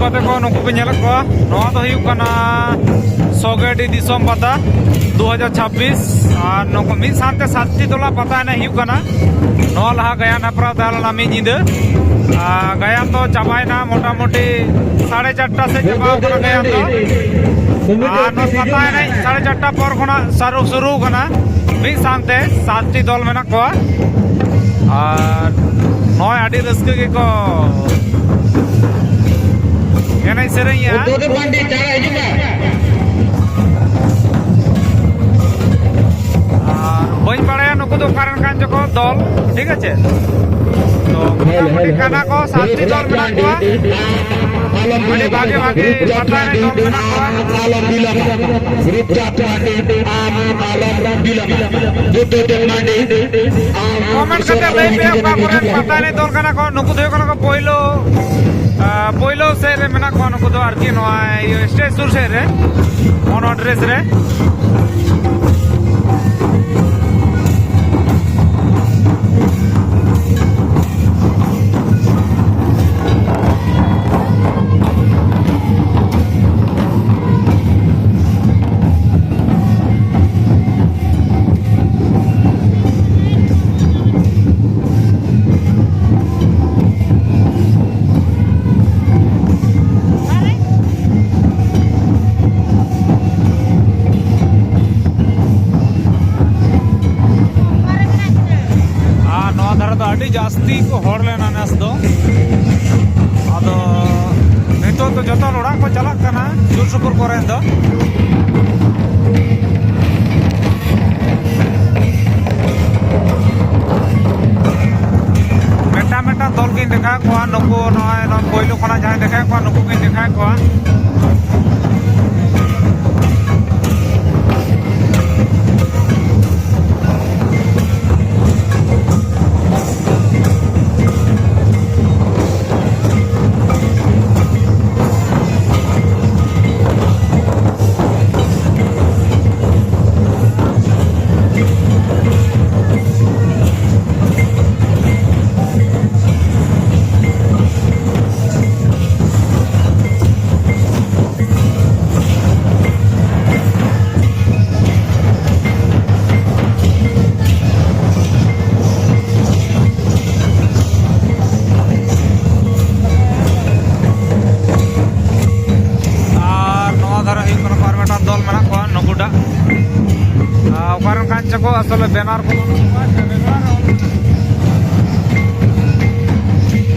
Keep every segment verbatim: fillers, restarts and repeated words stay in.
ᱜᱟᱛᱮ ᱠᱚ, ᱱᱩᱠᱩ ᱯᱮ ᱧᱮᱞᱮᱫ ᱠᱚᱣᱟ, ᱱᱚᱣᱟ ᱫᱚ ᱦᱩᱭᱩᱜ ᱠᱟᱱᱟ ᱥᱚᱜᱮᱰᱤ ᱫᱤᱥᱚᱢ ᱯᱟᱛᱟ ᱫᱩ ᱦᱟᱡᱟᱨ ᱪᱷᱟᱵᱵᱤᱥ᱾ ᱟᱨ ᱱᱩᱠᱩ ᱢᱤᱫ ᱥᱟᱶᱛᱮ ᱥᱟᱛᱴᱤ ᱴᱚᱞᱟ ᱯᱟᱛᱟ ᱮᱱᱮᱡ ᱦᱩᱭᱩᱜ ᱠᱟᱱᱟ᱾ ᱱᱚᱣᱟ ᱞᱟᱦᱟ ᱜᱟᱭᱟᱱ ᱦᱮᱯᱨᱟᱣ ᱛᱟᱦᱮᱸ ᱞᱮᱱᱟ ᱢᱤᱫ ᱧᱤᱫᱟᱹ᱾ ᱟᱨ ᱜᱟᱭᱟᱱ ᱫᱚ ᱪᱟᱵᱟᱭᱮᱱᱟ ᱢᱚᱴᱟᱢᱩᱴᱤ ᱥᱟᱲᱮ ᱪᱟᱨᱴᱟ ᱥᱮᱫ ᱪᱟᱵᱟᱣ ᱠᱟᱱᱟ ᱜᱟᱭᱟᱱ ᱫᱚ᱾ ᱟᱨ ᱱᱚᱣᱟ ᱯᱟᱛᱟ ᱮᱱᱮᱡ ᱥᱟᱲᱮ ᱪᱟᱨᱴᱟ ᱯᱚᱨ ᱠᱷᱚᱱᱟᱜ ᱥᱟᱨᱩ ᱥᱩᱨᱩ ᱠᱟᱱᱟ᱾ ᱢᱤᱫ ᱥᱟᱶᱛᱮ ᱥᱟᱛᱴᱤ ᱫᱚᱞ ᱢᱮᱱᱟᱜ ᱠᱚᱣᱟ᱾ ᱟᱨ ᱱᱚᱜᱼᱚᱭ ᱟᱹᱰᱤ ᱨᱟᱹᱥᱠᱟᱹ ᱜᱮᱠᱚ ᱮᱱᱮᱡ ᱥᱮᱨᱮᱧᱮᱜᱼᱟ᱾ ᱩᱫᱽᱫᱷᱚᱵ ᱯᱟᱱᱰᱮ ᱪᱟᱞᱟᱜ ᱦᱤᱡᱩᱜ ᱢᱮ᱾ ᱟᱨ ᱵᱟᱹᱧ ᱵᱟᱲᱟᱭᱟ ᱱᱩᱠᱩ ᱫᱚ ᱚᱠᱟ ᱨᱮᱱ ᱠᱟᱱ ᱪᱚᱠᱚ ᱫᱚᱞ, ᱴᱷᱤᱠ ᱟᱪᱷᱮ? ᱛᱚ ᱢᱚᱴᱟᱢᱩᱴᱤ ᱠᱟᱱᱟ ᱠᱚ, ᱥᱟᱛᱴᱤ ᱫᱚᱞ ᱢᱮᱱᱟᱜ ᱠᱚᱣᱟ᱾ ᱟᱹᱰᱤ ᱵᱷᱟᱜᱮ ᱵᱷᱟᱜᱮ ᱯᱟᱛᱟ ᱮᱱᱮᱡ ᱫᱚᱞ ᱢᱮᱱᱟᱜ ᱠᱚᱣᱟ᱾ ᱠᱚᱢᱮᱱᱴ ᱠᱟᱛᱮ ᱞᱟᱹᱭ ᱯᱮ ᱚᱠᱟ ᱠᱚᱨᱮᱱ ᱯᱟᱛᱟ ᱮᱱᱮᱡ ᱫᱚᱞ ᱠᱟᱱᱟ ᱠᱚ᱾ ᱱᱩᱠᱩ ᱫᱚ ᱦᱩᱭᱩᱜ ᱠᱟᱱᱟ ᱠᱚ ᱯᱳᱭᱞᱳ, ᱟᱸ, ᱯᱳᱭᱞᱳ ᱥᱮᱫ ᱨᱮ ᱢᱮᱱᱟᱜ ᱠᱚᱣᱟ ᱱᱩᱠᱩ ᱫᱚ ᱟᱨᱠᱤ, ᱱᱚᱣᱟ ᱤᱭᱟᱹ ᱥᱴᱮᱡᱽ ᱥᱩᱨ ᱥᱮᱫ ᱨᱮ, ᱚᱱᱟ ᱰᱨᱮᱥ ᱨᱮ᱾ ᱟᱨ ᱱᱚᱣᱟ ᱫᱷᱟᱨᱮ ᱫᱚ ᱟᱹᱰᱤ ᱡᱟᱹᱥᱛᱤ ᱠᱚ ᱦᱚᱲ ᱞᱮᱱᱟ ᱱᱮᱥ ᱫᱚ᱾ ᱟᱫᱚ ᱱᱤᱛᱚᱜ ᱫᱚ ᱡᱚᱛᱚ ᱦᱚᱲ ᱚᱲᱟᱜ ᱠᱚ ᱪᱟᱞᱟᱜ ᱠᱟᱱᱟ ᱥᱩᱨ ᱥᱩᱯᱩᱨ ᱠᱚᱨᱮ ᱫᱚ᱾ ᱢᱤᱫᱴᱟᱝ ᱢᱤᱫᱴᱟᱝ ᱫᱚᱞ ᱜᱤᱧ ᱫᱮᱠᱷᱟᱣ ᱠᱚᱣᱟ, ᱱᱩᱠᱩ ᱱᱚᱜᱼᱚᱭ ᱱᱚᱣᱟ ᱯᱳᱭᱞᱳ ᱠᱷᱚᱱᱟᱜ ᱡᱟᱦᱟᱸᱭ ᱫᱮᱠᱷᱟᱣ ᱠᱚᱣᱟ, ᱱᱩᱠᱩ ᱜᱤᱧ ᱫᱮᱠᱷᱟᱣ ᱠᱚᱣᱟ᱾ ᱵᱮᱱᱟᱨ ᱠᱚ ᱵᱟᱹᱱᱩᱜ ᱛᱟᱠᱚᱣᱟ, ᱥᱮ ᱨᱮᱜᱽᱲᱟ ᱨᱮ ᱚᱞ ᱢᱮᱱᱟᱜᱼᱟ?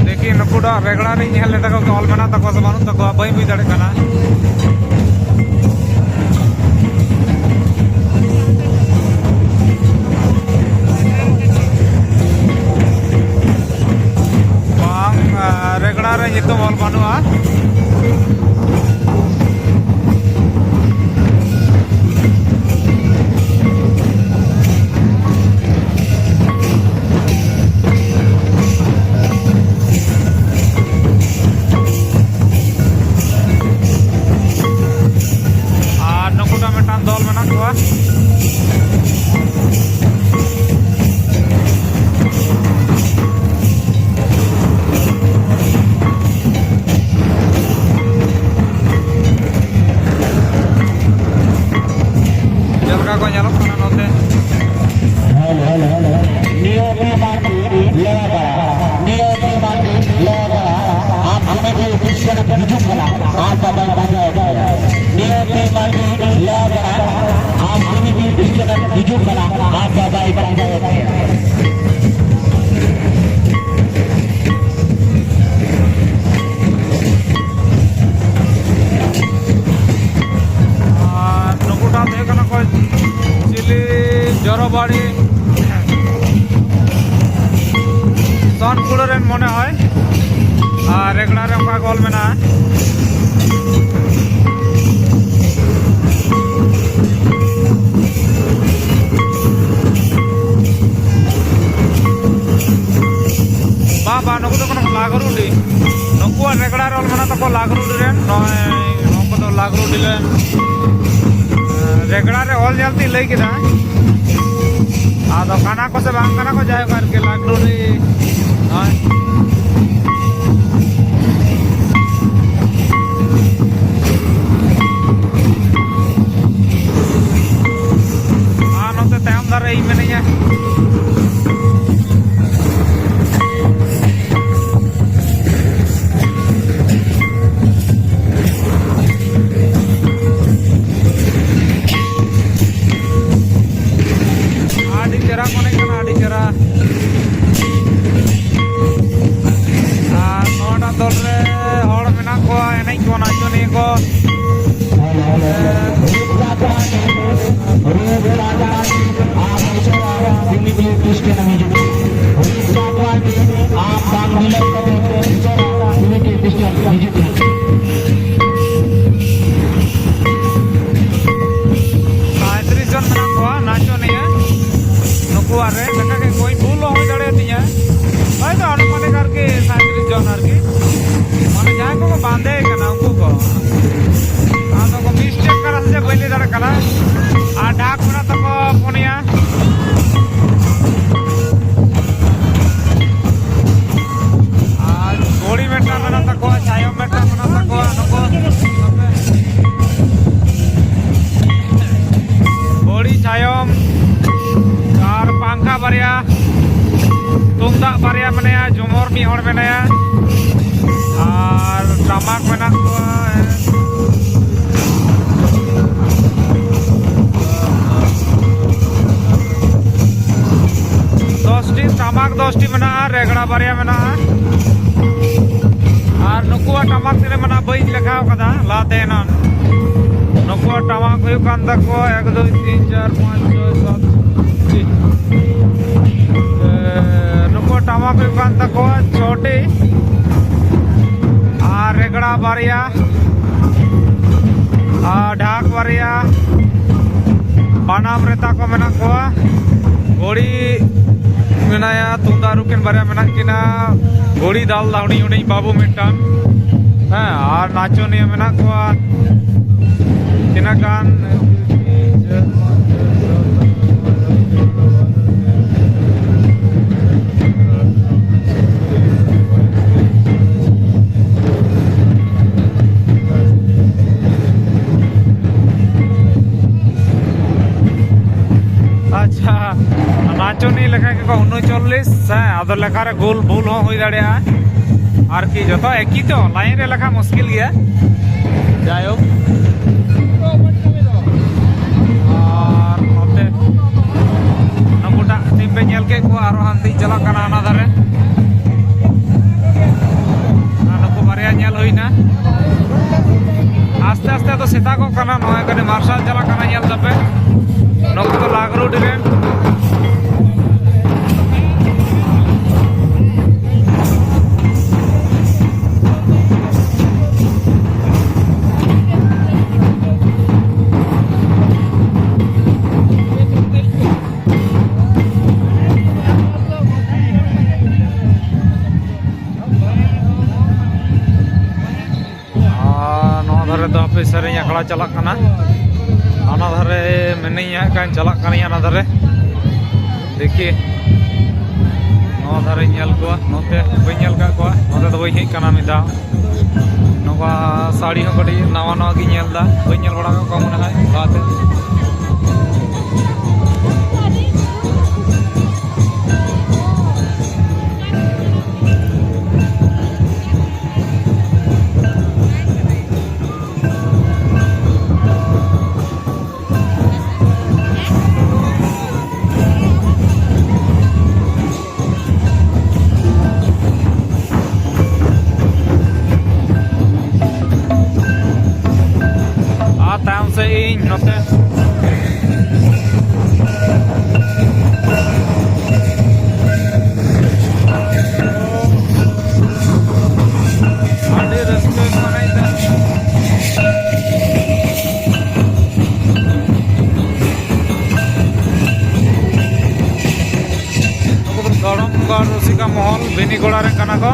ᱫᱮᱠᱷᱤ, ᱱᱩᱠᱩ ᱫᱚ ᱨᱮᱜᱽᱲᱟ ᱨᱤᱧ ᱧᱮᱞ ᱞᱮᱫᱟ ᱠᱚ, ᱚᱞ ᱢᱮᱱᱟᱜ ᱛᱟᱠᱚᱣᱟ ᱥᱮ ᱵᱟᱹᱱᱩᱜ ᱛᱟᱠᱚᱣᱟ, ᱵᱟᱹᱧ ᱵᱩᱡᱽ ᱫᱟᱲᱮᱭᱟᱜ ᱠᱟᱱᱟ᱾ ᱵᱟᱝ, ᱟ, ᱨᱮᱜᱽᱲᱟ ᱨᱮ ᱧᱩᱛᱩᱢ ᱚᱞ ᱵᱟᱹᱱᱩᱜᱼᱟ᱾ ᱟᱨ ᱱᱩᱠᱩ ᱫᱚ ᱢᱤᱫᱴᱟᱝ ᱫᱚᱞ ᱢᱮᱱᱟᱜ ᱠᱚᱣᱟ᱾ ᱪᱮᱫ ᱞᱮᱠᱟ ᱠᱚ ᱧᱮᱞᱚᱜ ᱠᱟᱱᱟ ᱱᱚᱛᱮ? ᱱᱤᱭᱚᱢᱤ ᱢᱟᱱᱰᱤ ᱞᱮᱣᱟ ᱠᱟᱱᱟ, ᱱᱤᱭᱚᱢᱤ ᱢᱟᱱᱰᱤ ᱞᱮᱣᱟ ᱠᱟᱱᱟ᱾ ᱟᱢ ᱦᱟᱢᱮ ᱠᱚ ᱠᱩᱥᱤᱭᱟᱱᱟ ᱦᱤᱡᱩᱜ ᱠᱟᱱᱟ, ᱟᱢ ᱵᱟᱵᱟᱭ ᱯᱟᱸᱡᱟᱭᱮᱫ ᱢᱮᱭᱟ᱾ ᱱᱤᱭᱚᱢᱤ ᱢᱟᱱᱰᱤ ᱞᱮᱣᱟ ᱠᱟᱱᱟ, ᱟᱢ ᱦᱟᱢᱮ ᱠᱚ ᱠᱩᱥᱤᱭᱟᱱᱟ ᱦᱤᱡᱩᱜ ᱠᱟᱱᱟ, ᱟᱢ ᱵᱟᱵᱟᱭ ᱯᱟᱸᱡᱟᱭᱮᱫ ᱢᱮᱭᱟ᱾ ᱟᱨ ᱱᱩᱠᱩᱴᱟᱜ ᱫᱚ ᱦᱩᱭᱩᱜ ᱠᱟᱱᱟ ᱠᱚ ᱪᱤᱞᱤ, ᱡᱚᱨᱚᱵᱟᱲᱤ, ᱥᱚᱱᱠᱩᱲᱟᱹ ᱨᱮᱱ ᱢᱚᱱᱮ ᱦᱚᱭ᱾ ᱟᱨ ᱨᱮᱜᱽᱲᱟ ᱨᱮ ᱚᱱᱠᱟ ᱜᱳᱞ ᱢᱮᱱᱟᱜᱼᱟ᱾ ᱵᱟᱝ, ᱵᱟᱝ, ᱱᱩᱠᱩ ᱫᱚ ᱠᱟᱱᱟ ᱠᱚ ᱞᱟᱜᱽᱨᱩᱰᱤ᱾ ᱱᱩᱠᱩᱣᱟᱜ ᱨᱮᱜᱽᱲᱟ ᱨᱮ ᱚᱞ ᱢᱮᱱᱟᱜ ᱛᱟᱠᱚᱣᱟ ᱞᱟᱜᱽᱨᱩᱰᱤ ᱨᱮᱱ᱾ ᱱᱚᱜᱼᱚᱭ ᱱᱩᱠᱩ ᱫᱚ ᱞᱟᱜᱽᱨᱩᱰᱤ ᱨᱮᱱ᱾ ᱨᱮᱜᱽᱲᱟ ᱨᱮ ᱚᱞ ᱧᱮᱞ ᱛᱤᱧ ᱞᱟᱹᱭ ᱠᱮᱫᱟ᱾ ᱟᱫᱚ ᱠᱟᱱᱟ ᱠᱚ ᱥᱮ ᱵᱟᱝ ᱠᱟᱱᱟ ᱠᱚ, ᱡᱟᱭᱦᱳᱠ ᱟᱨᱠᱤ ᱞᱟᱜᱽᱲᱩᱰᱤ᱾ ᱦᱳᱭ᱾ ᱟᱨ ᱱᱚᱛᱮ ᱛᱟᱭᱚᱢ ᱫᱷᱟᱨᱮ ᱤᱧ ᱢᱮᱱᱟᱹᱧᱟ᱾ ᱟᱹᱰᱤ ᱫᱚᱥᱴᱤ ᱴᱟᱢᱟᱠ, ᱫᱚᱥᱴᱤ ᱢᱮᱱᱟᱜᱼᱟ, ᱨᱮᱜᱽᱲᱟ ᱵᱟᱨᱭᱟ ᱢᱮᱱᱟᱜᱼᱟ᱾ ᱟᱨ ᱱᱩᱠᱩᱣᱟᱜ ᱴᱟᱢᱟᱠ ᱛᱤᱱᱟᱹᱜ ᱢᱮᱱᱟᱜᱼᱟ ᱵᱟᱹᱧ ᱞᱮᱠᱷᱟᱣ ᱠᱟᱫᱟ ᱞᱟᱦᱟᱛᱮ ᱮᱱᱟᱝ᱾ ᱱᱩᱠᱩᱣᱟᱜ ᱴᱟᱢᱟᱠ ᱦᱩᱭᱩᱜ ᱠᱟᱱ ᱛᱟᱠᱚᱣᱟ ᱮᱠ, ᱫᱩᱭ, ᱛᱤᱱ, ᱪᱟᱨ, ᱯᱟᱸᱪ, ᱪᱷᱚᱭ, ᱥᱟᱛ, ᱴᱤ᱾ ᱮ, ᱱᱩᱠᱩᱣᱟᱜ ᱴᱟᱢᱟᱠ ᱦᱩᱭᱩᱜ ᱠᱟᱱ ᱛᱟᱠᱚᱣᱟ ᱪᱷᱚᱴᱤ᱾ ᱟᱨ ᱨᱮᱜᱽᱲᱟ ᱵᱟᱨᱭᱟ᱾ ᱟᱨ ᱰᱷᱟᱠ ᱵᱟᱨᱭᱟ᱾ ᱵᱟᱱᱟᱢ ᱨᱮᱛᱟ ᱠᱚ ᱢᱮᱱᱟᱜ ᱠᱚᱣᱟ᱾ ᱜᱷᱚᱲᱤ ᱢᱮᱱᱟᱭᱟ, ᱛᱩᱢᱫᱟᱜ ᱨᱩ ᱠᱤᱱ ᱵᱟᱨᱭᱟ ᱢᱮᱱᱟᱜ ᱠᱤᱱᱟ᱾ ᱜᱷᱚᱲᱤ ᱫᱟᱞ ᱫᱟ ᱦᱩᱰᱤᱧ ᱦᱩᱰᱤᱧ ᱵᱟᱹᱵᱩ ᱢᱤᱫᱴᱟᱝ᱾ ᱦᱮᱸ, ᱟᱨ ᱱᱟᱪᱚᱱᱤᱭᱟᱹ ᱢᱮᱱᱟᱜ ᱠᱚᱣᱟ ᱛᱤᱱᱟᱹᱜ ᱜᱟᱱ? ᱟᱪᱪᱷᱟ, ᱱᱟᱪᱚᱱᱤ ᱞᱮᱠᱷᱟ ᱠᱮᱫ ᱠᱚᱣᱟ ᱩᱱᱩᱪᱚᱞᱞᱤᱥ᱾ ᱦᱮᱸ, ᱟᱫᱚ ᱞᱮᱠᱷᱟ ᱨᱮ ᱜᱳᱞ ᱵᱷᱩᱞ ᱦᱚᱸ ᱦᱩᱭ ᱫᱟᱲᱮᱭᱟᱜᱼᱟ᱾ ᱟᱨᱠᱤ ᱡᱚᱛᱚ ᱮᱠᱤ ᱛᱚ, ᱞᱟᱭᱤᱱ ᱨᱮ ᱞᱮᱠᱷᱟ ᱢᱩᱥᱠᱤᱞ ᱜᱮᱭᱟ᱾ ᱡᱟᱭᱦᱳᱠ, ᱟᱨ ᱱᱚᱛᱮ ᱱᱩᱠᱩᱴᱟᱜ ᱴᱤᱢ ᱯᱮ ᱧᱮᱞ ᱠᱮᱫ ᱠᱚᱣᱟ, ᱟᱨᱚ ᱦᱟᱱᱛᱮᱧ ᱪᱟᱞᱟᱜ ᱠᱟᱱᱟ ᱦᱟᱱᱟ ᱫᱷᱟᱨᱮ᱾ ᱟᱨ ᱱᱩᱠᱩ ᱵᱟᱨᱭᱟ ᱧᱮᱞ ᱦᱩᱭᱱᱟ᱾ ᱟᱥᱛᱮ ᱟᱥᱛᱮ ᱫᱚ ᱥᱮᱛᱟᱜᱚᱜ ᱠᱟᱱᱟ, ᱱᱚᱜᱼᱚᱭ ᱠᱟᱹᱴᱤᱡ ᱢᱟᱨᱥᱟᱞ ᱪᱟᱞᱟᱜ ᱠᱟᱱᱟ, ᱧᱮᱞ ᱛᱟᱯᱮ᱾ ᱱᱩᱠᱩ ᱫᱚ ᱞᱟᱜᱽᱨᱩᱰᱤ ᱨᱮᱱ᱾ ᱟᱨ ᱱᱚᱣᱟ ᱫᱷᱟᱨᱮ ᱫᱚ ᱦᱟᱯᱮ ᱥᱮᱨᱮᱧ ᱟᱠᱷᱲᱟ ᱪᱟᱞᱟᱜ ᱠᱟᱱᱟ᱾ ᱦᱟᱱᱟ ᱫᱷᱟᱨᱮ ᱢᱤᱱᱟᱹᱧᱟ ᱦᱟᱸᱜ ᱠᱷᱟᱱ, ᱪᱟᱞᱟᱜ ᱠᱟᱹᱱᱟᱹᱧ ᱦᱟᱱᱟ ᱫᱷᱟᱨᱮ᱾ ᱫᱮᱠᱷᱤ, ᱱᱚᱣᱟ ᱫᱷᱟᱨᱮᱧ ᱧᱮᱞ ᱠᱚᱣᱟ, ᱱᱚᱛᱮ ᱵᱟᱹᱧ ᱧᱮᱞ ᱠᱟᱜ ᱠᱚᱣᱟ, ᱱᱚᱛᱮ ᱫᱚ ᱵᱟᱹᱧ ᱦᱮᱡ ᱠᱟᱱᱟ ᱢᱤᱫ ᱫᱷᱟᱣ᱾ ᱱᱚᱣᱟ ᱥᱟᱹᱲᱤ ᱦᱚᱸ ᱠᱟᱹᱴᱤᱡ ᱱᱟᱣᱟ ᱱᱟᱣᱟ ᱜᱤᱧ ᱧᱮᱞ ᱮᱫᱟ, ᱵᱟᱹᱧ ᱧᱮᱞ ᱵᱟᱲᱟ ᱠᱟᱜ ᱠᱚᱣᱟ ᱢᱚᱱᱮ ᱦᱚᱭ ᱞᱟᱦᱟᱛᱮ᱾ ᱟᱹᱰᱤ ᱨᱟᱹᱥᱠᱟᱹ ᱥᱟᱹᱦᱤᱡ ᱛᱮ᱾ ᱱᱩᱠᱩ ᱫᱚ ᱜᱚᱲᱚᱢ ᱜᱚᱲ ᱨᱩᱥᱤᱠᱟ ᱢᱚᱦᱚᱞ ᱵᱮᱱᱤᱜᱚᱲᱟ ᱨᱮᱱ ᱠᱟᱱᱟ ᱠᱚ᱾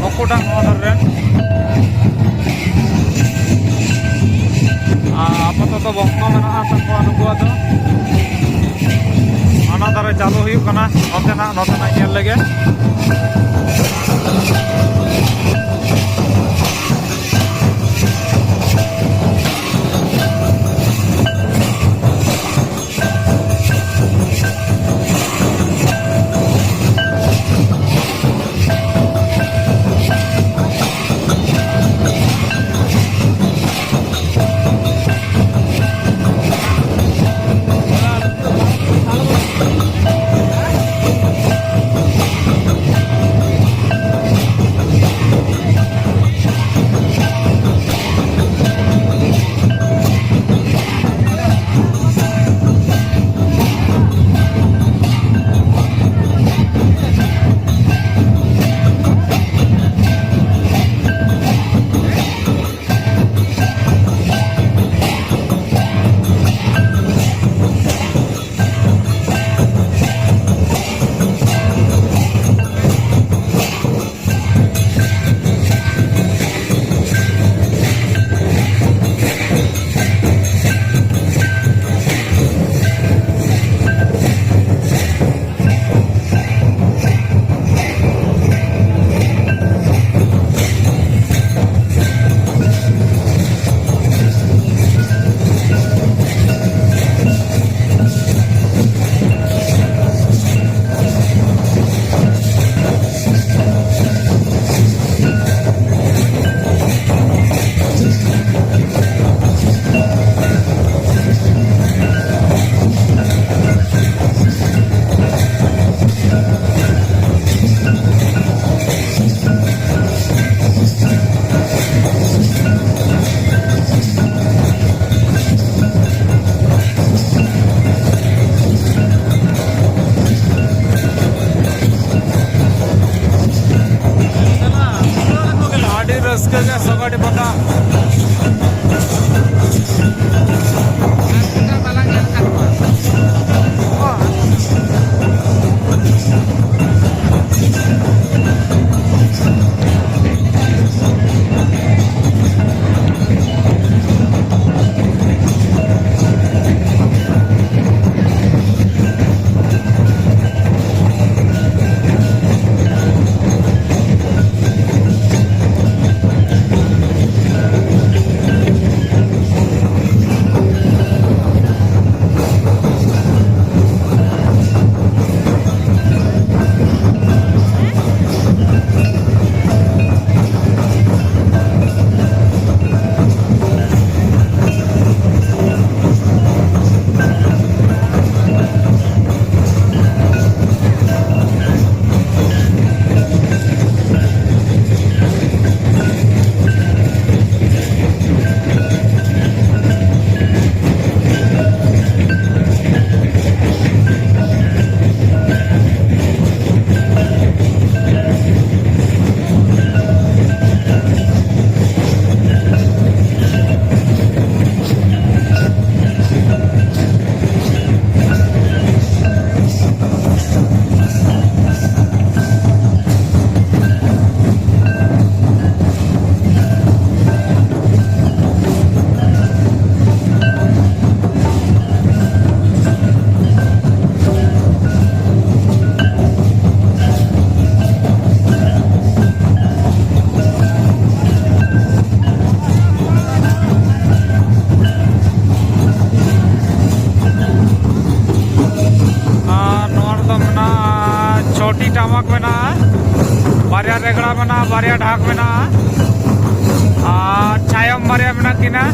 ᱱᱩᱠᱩᱴᱟᱜ ᱱᱚᱣᱟ ᱫᱷᱟᱨᱮ ᱨᱮᱱ᱾ ᱟᱨ ᱟᱯᱟᱛᱚᱛᱚ ᱵᱚᱱᱫᱚ ᱢᱮᱱᱟᱜᱼᱟ ᱛᱟᱠᱚᱣᱟ ᱱᱩᱠᱩᱣᱟᱜ ᱫᱚ᱾ ᱚᱱᱟ ᱫᱷᱟᱨᱮ ᱪᱟᱹᱞᱩ ᱦᱩᱭᱩᱜ ᱠᱟᱱᱟ, ᱱᱚᱛᱮᱱᱟᱜ, ᱱᱚᱛᱮᱱᱟᱜ ᱧᱮᱞ ᱞᱮᱜᱮ᱾ ᱨᱟᱹᱥᱠᱟᱹ ᱜᱮ ᱥᱚᱜᱚᱰᱤ ᱯᱟᱛᱟ᱾ ᱟᱨ ᱱᱚᱣᱟ ᱨᱮᱫᱚ ᱢᱮᱱᱟᱜᱼᱟ, ᱪᱷᱚᱴᱤ ᱴᱟᱢᱟᱠ ᱢᱮᱱᱟᱜᱼᱟ, ᱵᱟᱨᱭᱟ ᱨᱮᱜᱽᱲᱟ ᱢᱮᱱᱟᱜᱼᱟ, ᱵᱟᱨᱭᱟ ᱰᱷᱟᱠ ᱢᱮᱱᱟᱜᱼᱟ, ᱟᱨ ᱪᱷᱟᱭᱚᱢ ᱵᱟᱨᱭᱟ ᱢᱮᱱᱟᱜ ᱠᱤᱱᱟ,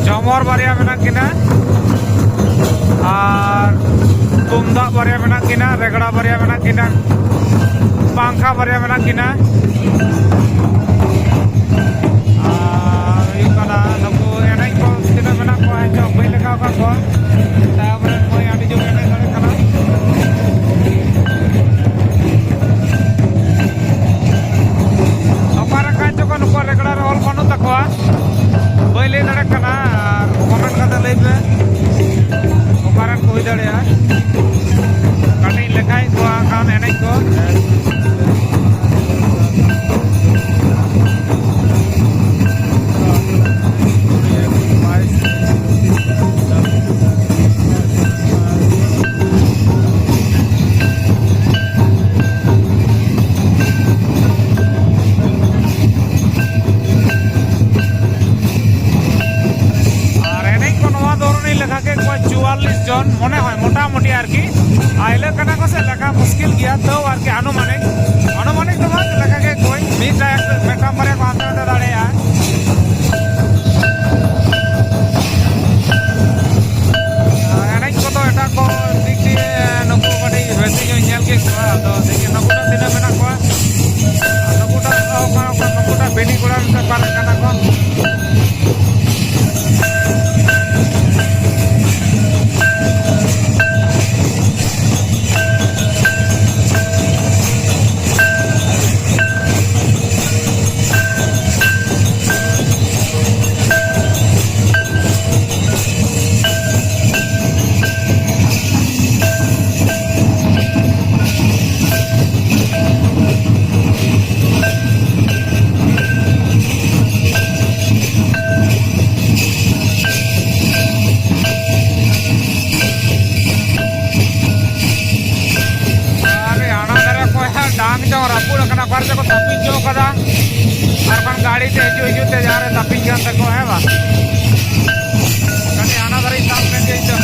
ᱡᱷᱚᱢᱚᱨ ᱵᱟᱨᱭᱟ ᱢᱮᱱᱟᱜ ᱠᱤᱱᱟ, ᱟᱨ ᱛᱩᱢᱫᱟᱜ ᱵᱟᱨᱭᱟ ᱢᱮᱱᱟᱜ ᱠᱤᱱᱟ, ᱨᱮᱜᱽᱲᱟ ᱵᱟᱨᱭᱟ ᱢᱮᱱᱟᱜ ᱠᱤᱱᱟ, ᱯᱟᱝᱠᱷᱟ ᱵᱟᱨᱭᱟ ᱢᱮᱱᱟᱜ ᱠᱤᱱᱟ᱾ ᱟᱨ ᱦᱩᱭᱩᱜ ᱠᱟᱱᱟ, ᱱᱩᱠᱩ ᱮᱱᱮᱡ ᱠᱚ ᱛᱤᱱᱟᱹᱜ ᱢᱮᱱᱟᱜ ᱠᱚᱣᱟ, ᱦᱮᱸ ᱪᱚᱝ, ᱵᱟᱹᱧ ᱞᱮᱠᱷᱟ ᱟᱠᱟᱫ ᱠᱚᱣᱟ᱾ ᱛᱟᱭᱚᱢ ᱨᱮᱱ ᱢᱟᱹᱭ ᱟᱹᱰᱤ ᱡᱳᱨ ᱮᱱᱮᱡ ᱫᱟᱲᱮᱭᱟᱜ ᱠᱟᱱᱟ᱾ ᱚᱠᱟ ᱨᱮ ᱠᱷᱟᱱ ᱪᱚᱠᱚ ᱱᱩᱠᱩ ᱠᱟᱱᱟ, ᱟᱨ ᱠᱚᱢᱮᱱᱴ ᱠᱟᱛᱮ ᱞᱟᱹᱭ ᱯᱮ ᱚᱠᱟᱨᱮᱱ ᱠᱚ ᱦᱩᱭ ᱫᱟᱲᱮᱭᱟᱜᱼᱟ᱾ ᱠᱟᱹᱴᱤᱡ ᱞᱮᱠᱷᱟᱭᱮᱫ ᱠᱚᱣᱟ ᱠᱷᱟᱱ ᱮᱱᱮᱡ ᱠᱚ᱾ ᱟᱨ ᱮᱱᱮᱡ ᱠᱚ ᱱᱚᱣᱟ ᱫᱚ ᱨᱤᱱᱤᱡ ᱞᱮᱠᱷᱟ ᱠᱮᱫ ᱠᱚᱣᱟ ᱪᱩᱣᱟᱞᱞᱤᱥ ᱡᱚᱱ, ᱢᱚᱱᱮ ᱦᱚᱭ, ᱢᱚᱴᱟᱢᱩᱴᱤ ᱟᱨᱠᱤ᱾ ᱟᱨ ᱦᱤᱞᱟᱹᱜ ᱠᱟᱱᱟ ᱠᱚ ᱥᱮ ᱞᱮᱠᱷᱟ ᱢᱩᱥᱠᱤᱞ ᱜᱮᱭᱟ, ᱛᱟᱹᱣ ᱟᱨᱠᱤ ᱟᱱᱩᱢᱟᱱᱤᱠ, ᱟᱱᱩᱢᱟᱱᱤᱠ ᱫᱚ ᱵᱟᱝ, ᱞᱮᱠᱷᱟ ᱠᱮᱫ ᱠᱚᱣᱟᱧ, ᱢᱤᱫᱴᱟᱝ ᱢᱤᱫᱴᱟᱝ ᱵᱟᱨᱭᱟ ᱠᱚ ᱦᱟᱱᱛᱮ ᱱᱟᱛᱮ ᱫᱟᱲᱮᱭᱟᱜᱼᱟ᱾ ᱟᱨ ᱮᱱᱮᱡ ᱠᱚᱫᱚ ᱮᱴᱟᱜ ᱠᱚ ᱫᱤᱠ ᱫᱤᱭᱮ ᱱᱩᱠᱩ ᱠᱟᱹᱴᱤᱡ ᱵᱮᱥᱤ ᱧᱚᱜ ᱤᱧ ᱧᱮᱞ ᱠᱮᱫ ᱠᱚᱣᱟ᱾ ᱟᱫᱚ ᱫᱮᱠᱷᱤ ᱱᱩᱠᱩᱴᱟᱜ ᱛᱤᱱᱟᱹᱜ ᱢᱮᱱᱟᱜ ᱠᱚᱣᱟ, ᱟᱨ ᱱᱩᱠᱩᱴᱟᱜ ᱫᱚ ᱚᱠᱟ, ᱚᱠᱟ, ᱱᱩᱠᱩᱴᱟᱜ ᱵᱤᱰᱤ ᱜᱚᱲᱟ ᱨᱮᱱ ᱚᱠᱟ ᱨᱮᱱ ᱠᱟᱱᱟ ᱠᱚ᱾ ᱟᱨᱮ ᱦᱟᱱᱟ ᱫᱷᱟᱨᱮ ᱠᱷᱚᱱ ᱦᱟᱸᱜ ᱰᱟᱝ ᱪᱚᱝ ᱨᱟᱹᱯᱩᱫ ᱟᱠᱟᱱᱟ, ᱚᱠᱟ ᱨᱮᱪᱚ ᱠᱚ ᱛᱟᱹᱯᱤᱧ ᱪᱚ ᱠᱟᱫᱟ᱾ ᱟᱨ ᱵᱟᱝ ᱜᱟᱹᱲᱤ ᱛᱮ ᱦᱤᱡᱩᱜ ᱦᱤᱡᱩᱜ ᱛᱮ ᱡᱟᱦᱟᱸ ᱨᱮ ᱛᱟᱹᱯᱤᱧ ᱠᱟᱱ ᱛᱟᱠᱚᱣᱟ, ᱦᱮᱸ ᱵᱟᱝ? ᱠᱟᱹᱴᱤᱡ ᱦᱟᱱᱟ ᱫᱷᱟᱨᱮ ᱥᱟᱵ ᱠᱟᱛᱮ ᱤᱧ ᱫᱚ᱾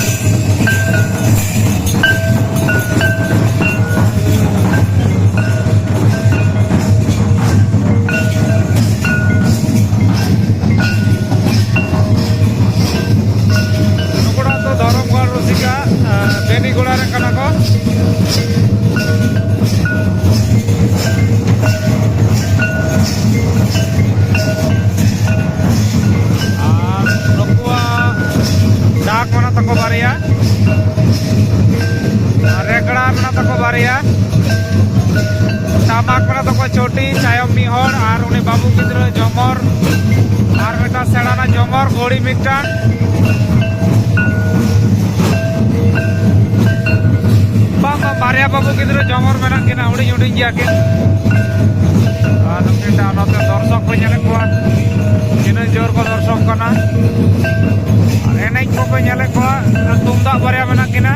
ᱱᱩᱠᱩᱲᱟ ᱫᱚ ᱫᱷᱚᱨᱚᱢᱜᱚᱲ ᱨᱩᱥᱤᱠᱟ, ᱟᱸ, ᱵᱮᱱᱤᱜᱚᱲᱟ ᱨᱮᱱ ᱠᱟᱱᱟ ᱠᱚ᱾ ᱟᱨ ᱱᱩᱠᱩᱣᱟᱜ ᱰᱟᱠ ᱢᱮᱱᱟᱜ ᱛᱟᱠᱚ ᱵᱟᱨᱭᱟ, ᱟᱨ ᱨᱮᱜᱽᱲᱟ ᱢᱮᱱᱟᱜ ᱛᱟᱠᱚ ᱵᱟᱨᱭᱟ, ᱴᱟᱢᱟᱠ ᱢᱮᱱᱟᱜ ᱛᱟᱠᱚ ᱪᱚᱴᱤ, ᱛᱟᱭᱚᱢ ᱢᱤᱫ ᱦᱚᱲ, ᱟᱨ ᱩᱱᱤ ᱵᱟᱹᱵᱩ ᱜᱤᱫᱽᱨᱟᱹ ᱡᱷᱚᱢᱚᱨ, ᱟᱨ ᱢᱤᱫᱴᱟᱝ ᱥᱮᱬᱟ ᱨᱮᱱᱟᱜ ᱡᱚᱢᱚᱨ ᱜᱷᱚᱲᱤ ᱢᱤᱫᱴᱟᱝ᱾ ᱵᱟᱝ, ᱵᱟᱝ, ᱵᱟᱨᱭᱟ ᱵᱟᱹᱵᱩ ᱜᱤᱫᱽᱨᱟᱹ ᱡᱚᱢᱚᱨ ᱢᱮᱱᱟᱜ ᱠᱤᱱᱟ, ᱦᱩᱰᱤᱧ ᱦᱩᱰᱤᱧ ᱜᱮᱭᱟ ᱠᱤᱱ᱾ ᱟᱨ ᱱᱩᱠᱤᱱ ᱫᱚ ᱱᱚᱛᱮ ᱫᱚᱨᱥᱚᱠ ᱠᱚ ᱧᱮᱞᱮᱫ ᱠᱚᱣᱟ, ᱛᱤᱱᱟᱹᱜ ᱡᱳᱨ ᱠᱚ ᱫᱚᱨᱥᱚᱠ ᱠᱟᱱᱟ᱾ ᱟᱨ ᱮᱱᱮᱡ ᱠᱚᱠᱚ ᱧᱮᱞᱮᱫ ᱠᱚᱣᱟ, ᱛᱩᱢᱫᱟᱜ ᱵᱟᱨᱭᱟ ᱢᱮᱱᱟᱜ ᱠᱤᱱᱟ᱾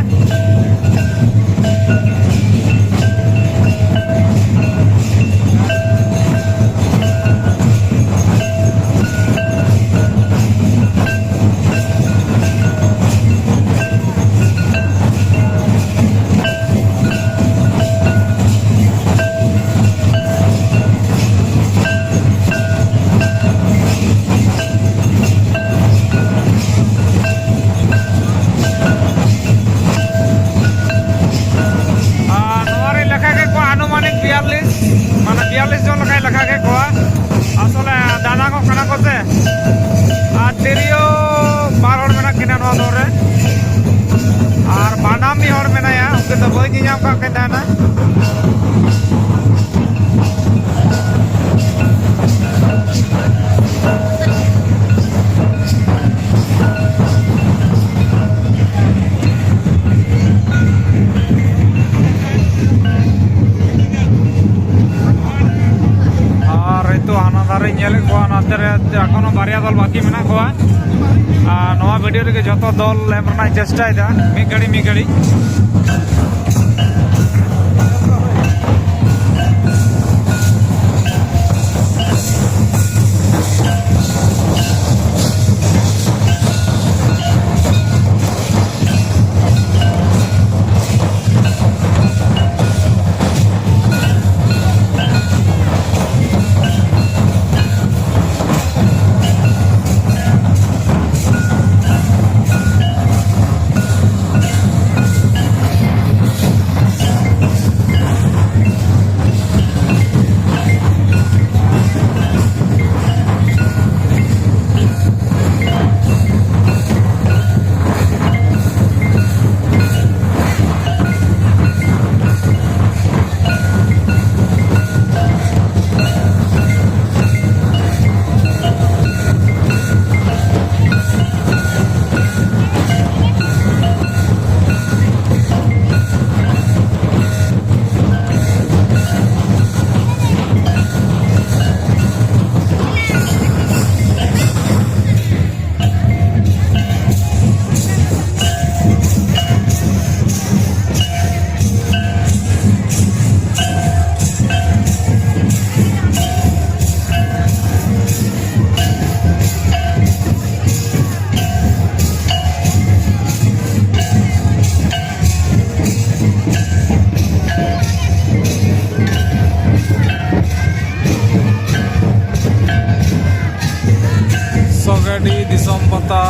ᱟᱨ ᱱᱚᱣᱟ ᱨᱮ ᱞᱮᱠᱷᱟ ᱠᱮᱫ ᱠᱚᱣᱟ ᱟᱱᱩᱢᱟᱱᱤᱠ ᱵᱤᱭᱟᱞᱞᱤᱥ, ᱢᱟᱱᱮ ᱵᱤᱭᱟᱞᱞᱤᱥ ᱡᱚᱱ ᱞᱮᱠᱟᱭ ᱞᱮᱠᱷᱟ ᱠᱮᱫ ᱠᱚᱣᱟ᱾ ᱟᱥᱚᱞᱮ ᱫᱟᱫᱟ ᱠᱚ ᱠᱟᱱᱟ ᱠᱚ ᱥᱮ᱾ ᱟᱨ ᱛᱤᱨᱭᱳ ᱵᱟᱨ ᱦᱚᱲ ᱢᱮᱱᱟᱜ ᱠᱤᱱᱟ ᱱᱚᱣᱟ ᱫᱚᱞ ᱨᱮ, ᱟᱨ ᱵᱟᱱᱟᱢ ᱢᱤᱫ ᱦᱚᱲ ᱢᱮᱱᱟᱭᱟ, ᱩᱱᱠᱤᱱ ᱫᱚ ᱵᱟᱹᱧ ᱧᱮᱧᱟᱢ ᱠᱟᱜ ᱠᱤᱱ ᱛᱟᱦᱮᱱᱟ᱾ ᱟᱨ ᱱᱤᱛᱚᱜ ᱦᱟᱱᱟ ᱫᱷᱟᱨᱮᱧ ᱧᱮᱞᱮᱫ ᱠᱚᱣᱟ, ᱱᱚᱛᱮ ᱨᱮ ᱮᱠᱷᱚᱱᱳ ᱵᱟᱨᱭᱟ ᱫᱚᱞ ᱵᱟᱹᱠᱤ ᱢᱮᱱᱟᱜ ᱠᱚᱣᱟ᱾ ᱟᱨ ᱱᱚᱣᱟ ᱵᱷᱤᱰᱤᱭᱳ ᱨᱮᱜᱮ ᱡᱚᱛᱚ ᱫᱚᱞ ᱮᱢ ᱨᱮᱱᱟᱜ ᱤᱧ ᱪᱮᱥᱴᱟᱭᱮᱫᱟ, ᱢᱤᱫ ᱜᱷᱟᱹᱲᱤ ᱢᱤᱫ ᱜᱷᱟᱹᱲᱤ᱾ ᱟᱹᱰᱤ ᱫᱤᱥᱚᱢ ᱯᱟᱛᱟ᱾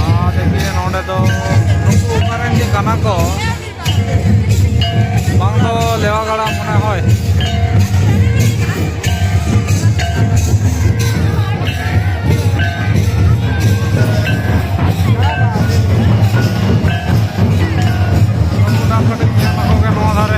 ᱟᱨ ᱫᱮᱠᱷᱤ ᱱᱚᱰᱮ ᱫᱚ ᱱᱩᱠᱩ ᱚᱠᱟᱨᱮᱱ ᱡᱮ ᱠᱟᱱᱟ ᱠᱚ, ᱵᱟᱝ ᱫᱚ ᱞᱮᱣᱟ ᱜᱟᱲᱟ ᱢᱚᱱᱮ ᱦᱚᱭ᱾ ᱱᱩᱠᱩ ᱱᱟᱜ ᱠᱟᱹᱴᱤᱡ ᱧᱮᱞ ᱟᱠᱚ ᱜᱮ ᱱᱚᱣᱟ ᱫᱷᱟᱨᱮ᱾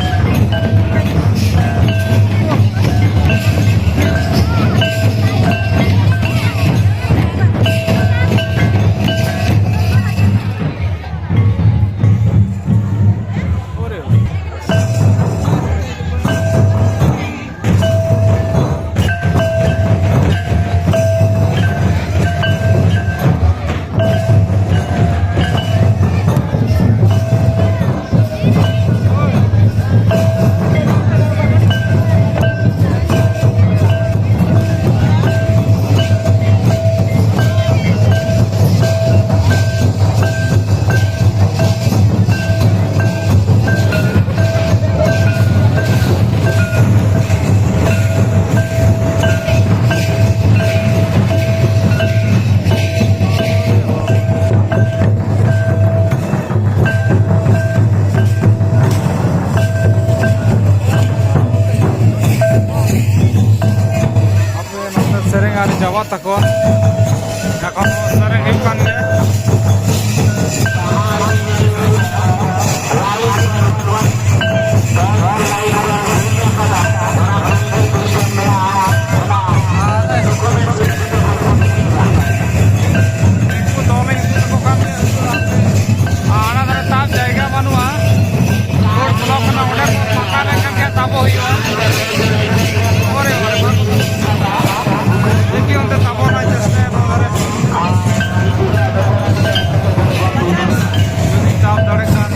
ᱦᱟᱯᱮ ᱱᱚᱛᱮ ᱥᱮᱨᱮᱧ ᱟᱹᱣᱨᱤ ᱪᱟᱵᱟᱜ ᱛᱟᱠᱚᱣᱟ᱾ ᱮᱠᱷᱚᱱ ᱥᱮᱨᱮᱧ ᱦᱩᱭᱩᱜ ᱠᱟᱱ ᱜᱮᱭᱟ᱾ ᱩᱱᱠᱩ ᱫᱚᱞ ᱤᱧ ᱤᱫᱤ ᱞᱮᱠᱚ ᱠᱷᱟᱱ ᱜᱮ, ᱟᱨ ᱚᱱᱟ ᱫᱷᱟᱨᱮ ᱛᱟᱵ ᱡᱟᱭᱜᱟ ᱵᱟᱹᱱᱩᱜᱼᱟ᱾ ᱨᱳᱰ ᱵᱞᱚᱠ ᱠᱟᱱᱟ, ᱚᱸᱰᱮ ᱠᱚ ᱯᱷᱟᱸᱠᱟ ᱞᱮᱱᱠᱷᱟᱱ ᱜᱮ ᱛᱟᱵᱚ ᱦᱩᱭᱩᱜᱼᱟ᱾ ᱚᱨᱮ, ᱚᱨᱮ, ᱵᱟᱝ᱾ ᱫᱮᱠᱷᱤ ᱚᱱᱛᱮ ᱛᱟᱵᱚ ᱨᱮᱱᱟᱜ ᱪᱮᱥᱴᱟᱭᱟ ᱱᱚᱣᱟ ᱫᱷᱟᱨᱮ᱾ ᱡᱩᱫᱤ ᱛᱟᱵ ᱫᱟᱲᱮ ᱠᱷᱟᱱ᱾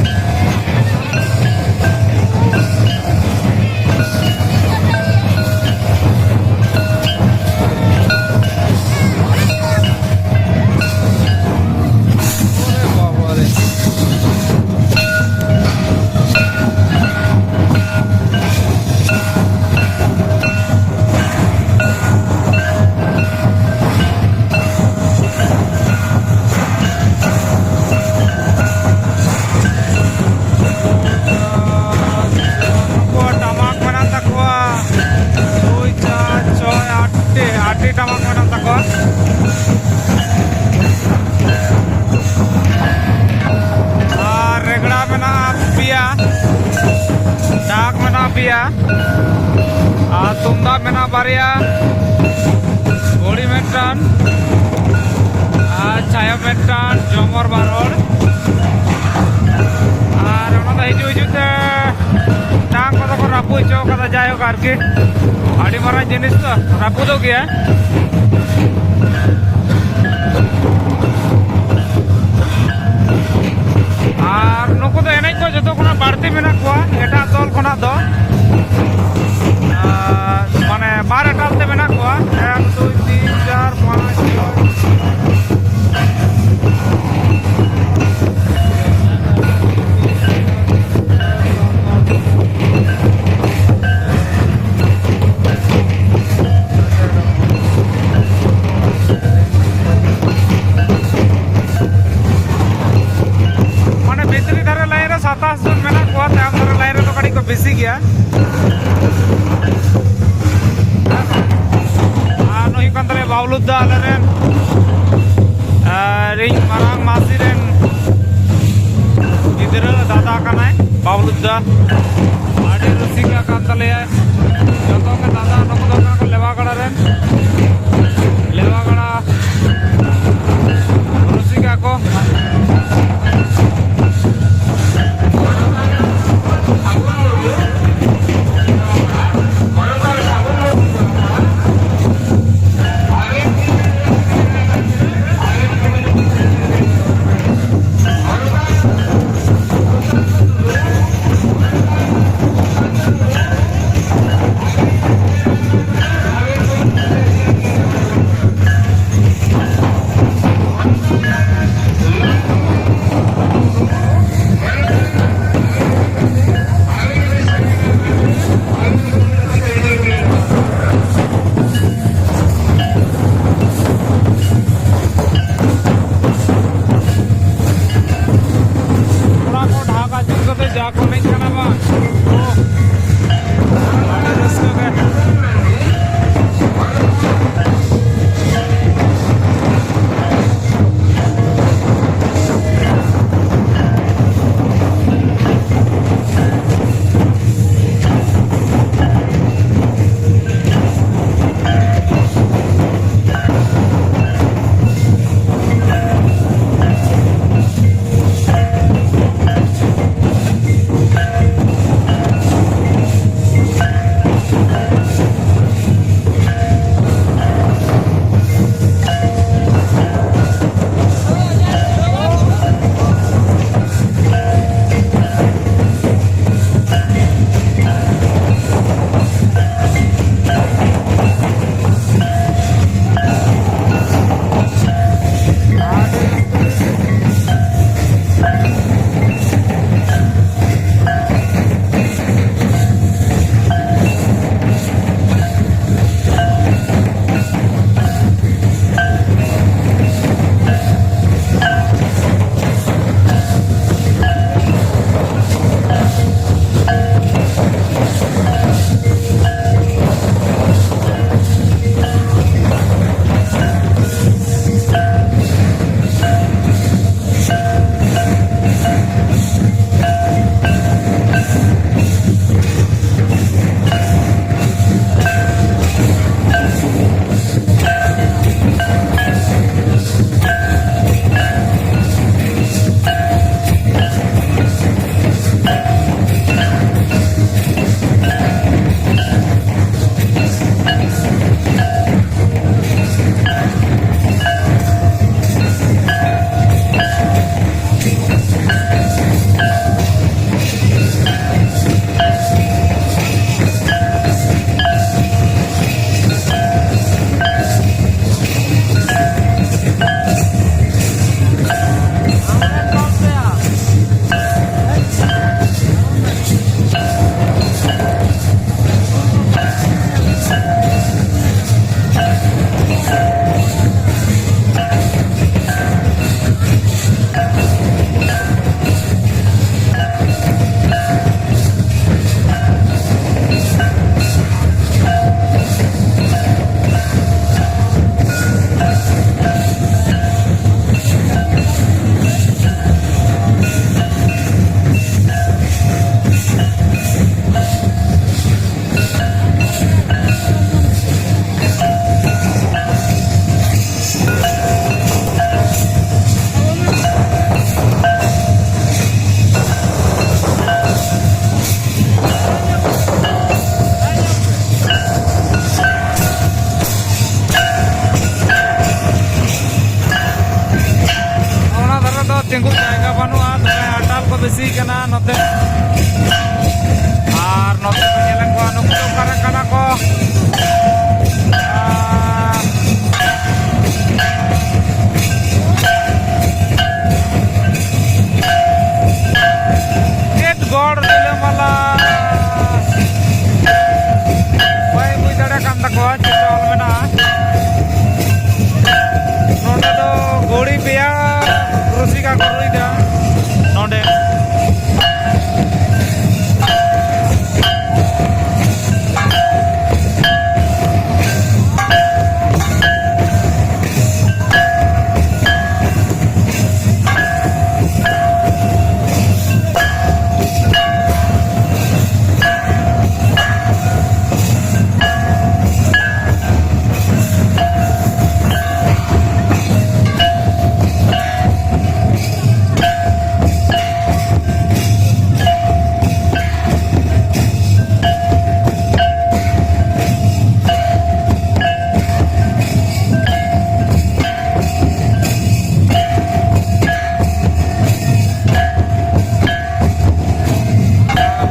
ᱜᱮᱭᱟ᱾ ᱟᱨ ᱛᱩᱢᱫᱟᱜ ᱢᱮᱱᱟᱜ ᱵᱟᱨᱭᱟ, ᱜᱷᱚᱲᱤ ᱢᱤᱫᱴᱟᱝ ᱟᱨ ᱪᱷᱟᱭᱟ ᱢᱤᱫᱴᱟᱝ, ᱡᱚᱢᱚᱨ ᱵᱟᱨ ᱦᱚᱲ᱾ ᱟᱨ ᱚᱱᱟ ᱫᱚ ᱦᱤᱡᱩᱜ ᱦᱤᱡᱩᱜ ᱛᱮ ᱴᱟᱝ ᱠᱚᱫᱚ ᱠᱚ ᱨᱟᱹᱯᱩᱫ ᱦᱚᱪᱚ ᱠᱟᱫᱟ, ᱡᱟᱭᱦᱳᱠ ᱟᱨᱠᱤ ᱟᱹᱰᱤ ᱢᱟᱨᱟᱝ ᱡᱤᱱᱤᱥ ᱛᱚ ᱨᱟᱹᱯᱩᱫᱚᱜ ᱜᱮᱭᱟ᱾ ᱟᱨ ᱱᱩᱠᱩ ᱫᱚ ᱮᱱᱮᱡ ᱠᱚ ᱡᱚᱛᱚ ᱠᱷᱚᱱᱟᱜ ᱵᱟᱹᱲᱛᱤ ᱢᱮᱱᱟᱜ ᱠᱚᱣᱟ ᱮᱴᱟᱜ ᱫᱚᱞ ᱠᱷᱚᱱᱟᱜ ᱫᱚ᱾ ᱟᱨ ᱢᱟᱱᱮ ᱵᱟᱨ ᱮᱴᱟᱞ ᱛᱮ ᱢᱮᱱᱟᱜ ᱠᱚᱣᱟ, ᱮᱠ, ᱫᱩᱭ, ᱛᱤᱱ, ᱪᱟᱨ, ᱯᱟᱸᱪ, ᱪᱷᱚᱭ᱾ ᱢᱟᱱᱮ ᱵᱷᱤᱛᱨᱤ ᱫᱷᱟᱨᱮ ᱞᱟᱭᱤᱱ ᱨᱮ ᱥᱟᱛᱟᱥ ᱡᱚᱱ ᱢᱮᱱᱟᱜ ᱠᱚᱣᱟ, ᱛᱟᱭᱚᱢ ᱫᱷᱟᱨᱮ ᱞᱟᱭᱤᱱ ᱨᱮᱫᱚ ᱠᱟᱹᱴᱤᱡ ᱠᱚ ᱵᱮᱥᱤ ᱜᱮᱭᱟ᱾ ᱟᱨ ᱱᱩᱭ ᱦᱩᱭᱩᱜ ᱠᱟᱱ ᱛᱟᱞᱮᱭᱟ ᱵᱟᱵᱞᱩ ᱫᱟ, ᱟᱞᱮ ᱨᱮᱱ, ᱟᱨ ᱤᱧ ᱢᱟᱨᱟᱝ ᱢᱟᱹᱥᱤ ᱨᱮᱱ ᱜᱤᱫᱽᱨᱟᱹ ᱫᱟᱫᱟ ᱠᱟᱱᱟᱭ ᱵᱟᱵᱞᱩ ᱫᱟ᱾ ᱟᱹᱰᱤ ᱨᱩᱥᱤᱠᱟ ᱠᱟᱱ ᱛᱟᱞᱮᱭᱟᱭ᱾ ᱡᱚᱛᱚ ᱜᱮ ᱫᱟᱫᱟ, ᱱᱩᱠᱩ ᱫᱚ ᱠᱟᱱᱟ ᱠᱚ ᱞᱮᱣᱟᱜᱟᱲᱟ ᱨᱮᱱ᱾ ᱞᱮᱣᱟᱜᱟᱲᱟ ᱨᱩᱥᱤᱠᱟ ᱠᱚ᱾ ᱥᱤ ᱠᱟᱱᱟ ᱱᱚᱛᱮ᱾ ᱟᱨ ᱱᱚᱛᱮ ᱠᱚ ᱧᱮᱞᱮᱫ ᱠᱚᱣᱟ ᱱᱩᱠᱩ ᱫᱚ ᱚᱠᱟᱨᱮ ᱠᱟᱱᱟ ᱠᱚ? ᱟᱨ ᱪᱮᱫ ᱜᱚᱲ ᱨᱤᱞᱟᱹᱢᱟᱞᱟ, ᱵᱟᱭ ᱵᱩᱡᱽ ᱫᱟᱲᱮᱭᱟᱜ ᱠᱟᱱ ᱛᱟᱠᱚᱣᱟ ᱪᱮᱫ ᱚᱞ ᱢᱮᱱᱟᱜᱼᱟ᱾ ᱱᱚᱰᱮ ᱫᱚ ᱜᱷᱩᱲᱤ ᱯᱮᱭᱟ ᱨᱩᱥᱤᱠᱟ ᱠᱚ ᱨᱩᱭᱫᱟ ᱱᱚᱰᱮ᱾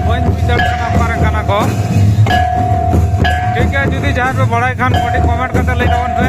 ᱵᱟᱹᱧ ᱵᱩᱡᱽ ᱫᱟᱲᱮᱭᱟᱜ ᱠᱟᱱᱟ ᱚᱠᱟᱨᱮ ᱠᱟᱱᱟ ᱠᱚ᱾ ᱴᱷᱤᱠ ᱜᱮᱭᱟ, ᱡᱩᱫᱤ ᱡᱟᱦᱟᱸᱭ ᱯᱮ ᱵᱟᱲᱟᱭ ᱠᱷᱟᱱ ᱠᱟᱹᱴᱤᱡ ᱠᱚᱢᱮᱱᱴ ᱠᱟᱛᱮ ᱞᱟᱹᱭ ᱛᱟᱵᱚᱱ ᱯᱮ᱾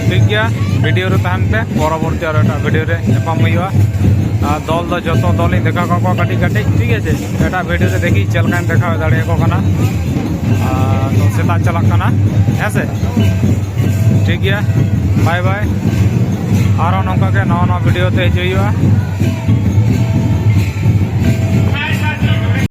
ᱴᱷᱤᱠ ᱜᱮᱭᱟ, ᱵᱷᱤᱰᱤᱭᱳ ᱨᱮ ᱛᱟᱦᱮᱱ ᱯᱮ, ᱯᱚᱨᱚᱵᱚᱨᱛᱤ ᱟᱨᱚ ᱮᱴᱟᱜ ᱵᱷᱤᱰᱤᱭᱳ ᱨᱮ ᱧᱟᱯᱟᱢ ᱦᱩᱭᱩᱜᱼᱟ᱾ ᱟᱨ ᱫᱚᱞ ᱫᱚ ᱡᱚᱛᱚ ᱫᱚᱞ ᱤᱧ ᱫᱮᱠᱷᱟᱣ ᱠᱟᱜ ᱠᱚᱣᱟ ᱠᱟᱹᱴᱤᱡ ᱠᱟᱹᱴᱤᱡ, ᱴᱷᱤᱠ ᱟᱪᱷᱮ? ᱮᱴᱟᱜ ᱵᱷᱤᱰᱤᱭᱳ ᱨᱮ ᱫᱮᱠᱷᱤ ᱪᱮᱫ ᱞᱮᱠᱟᱧ ᱫᱮᱠᱷᱟᱣ ᱫᱟᱲᱮᱭᱟᱠᱚ ᱠᱟᱱᱟ᱾ ᱟᱨ ᱛᱚ ᱥᱮᱛᱟᱜ ᱪᱟᱞᱟᱜ ᱠᱟᱱᱟ, ᱦᱮᱸ ᱥᱮ? ᱴᱷᱤᱠ ᱜᱮᱭᱟ, ᱵᱟᱭ ᱵᱟᱭ᱾ ᱟᱨᱚ ᱱᱚᱝᱠᱟ ᱜᱮ ᱱᱟᱣᱟ ᱱᱟᱣᱟ ᱵᱷᱤᱰᱤᱭᱳ ᱛᱮ ᱦᱤᱡᱩᱜ ᱦᱩᱭᱩᱜᱼᱟ᱾